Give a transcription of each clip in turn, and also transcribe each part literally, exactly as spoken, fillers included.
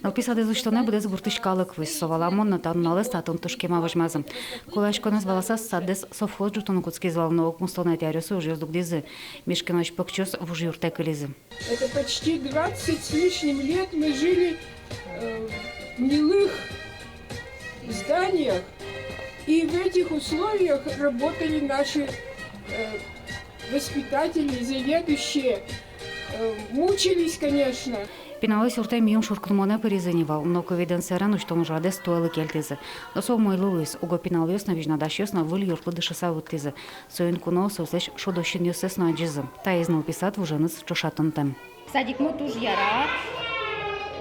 Нылпи садэз усьтонэ быдэс гуртысь калык вуиз. Со валамон но, та нуналэз татын туж кема возьмазы. Кулэяськонэз валасаз садэз совхоз ӝутыны кутскиз вал, но укмыстонэтӥ аръёсы ужъёс дугдӥзы. Мишкиноесь покчиос вуж юртэ кылизы. Это почти двадцать с лишним лет мы жили, э, в гнилых зданиях, и в этих условиях работали наши, э, воспитатели, заведующие. Э, мучились, конечно. Пиналъёс юртэ миым шуркынмонэ пыризы ни вал, но ковидэн сэрен усьтон ужрадэз туэлы кельтӥзы. Но со умойлы луиз, уго пиналъёс но, визьнодасьёс но выль юртлы дышыса вуттӥзы. Соин куноос соослэсь шудо синъёссэс но адӟизы. Таиз нылпи сад вуженыз ӵошатонтэм. Садикмы туж яра.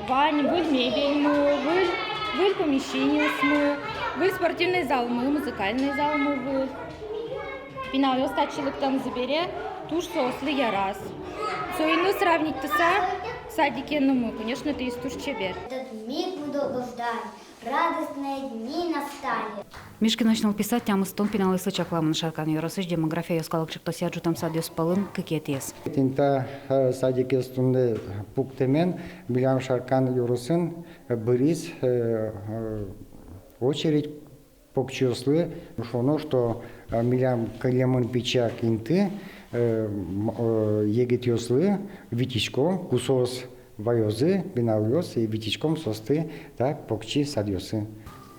Вань выль мебельмы, выль, выль помещениосмы, выль спортивный залмы, музыкальный залмы выль. Пиналъёс татчы лыктэмзы бере туж соослы яраз. Соин но сравнитьтыса садикенымы, конечно, таиз туж чебер. Этот миг мы долго ждали. Радостные дни настали. Мишкиноесь нылпи сад тямыстон пиналъёслы чакламын. Шаркан ёросысь «Демография» йӧскалык чактосъя ӝутэм садъёс пӧлын кыкетӥез. Тӥни та, э, садикез туннэ пуктэмен милям Шаркан ёросын, э, быриз, э, э, очередь покчиослы. Шуоно, что, э, милям кылемын пичи ик инты, э, м, э, егитъёслы витиськом, ку соос ваёзы пиналъёс, и витиськом соосты та покчи садъёсы.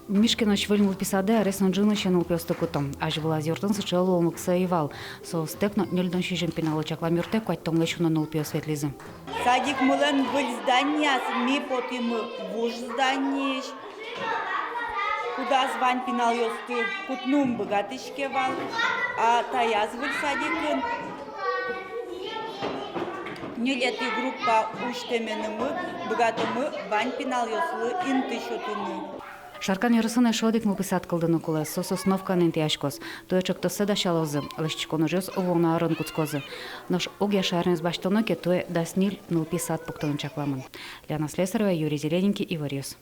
Мишкиноесь выль нылпи садэ арес но ӝынысь нылпиосты куто. Азьвылаз юртын сыӵе луонлыксы ӧй вал. Соостэк но ньыльдон сизьым пиналлы чаклам юртэ куатьтонлэсь уно нылпиос ветлӥзы. Садикмылэн выль зданиез, ми потӥмы вуж зданиысь. Кудаз вань пиналъёсты кутыны ум быгатӥське вал, а таяз выль садикын ньылетӥ группа усьтэменымы быгатомы вань пиналъёслы инты сётыны. Шаркан ёросын эшшо одӥг нылпи сад кылдыны кулэ, со Сосновкаын интыяськоз. Туэ ӵектоссэ дасялозы, лэсьтӥськон ужъёс вуоно арын кутскозы. Нош огъя шаермес басьтоно ке, туэ дас ньыль нылпи сад пуктыны чакламын. Лена Слесарева, Юрий Зелененький, «Иворъёс».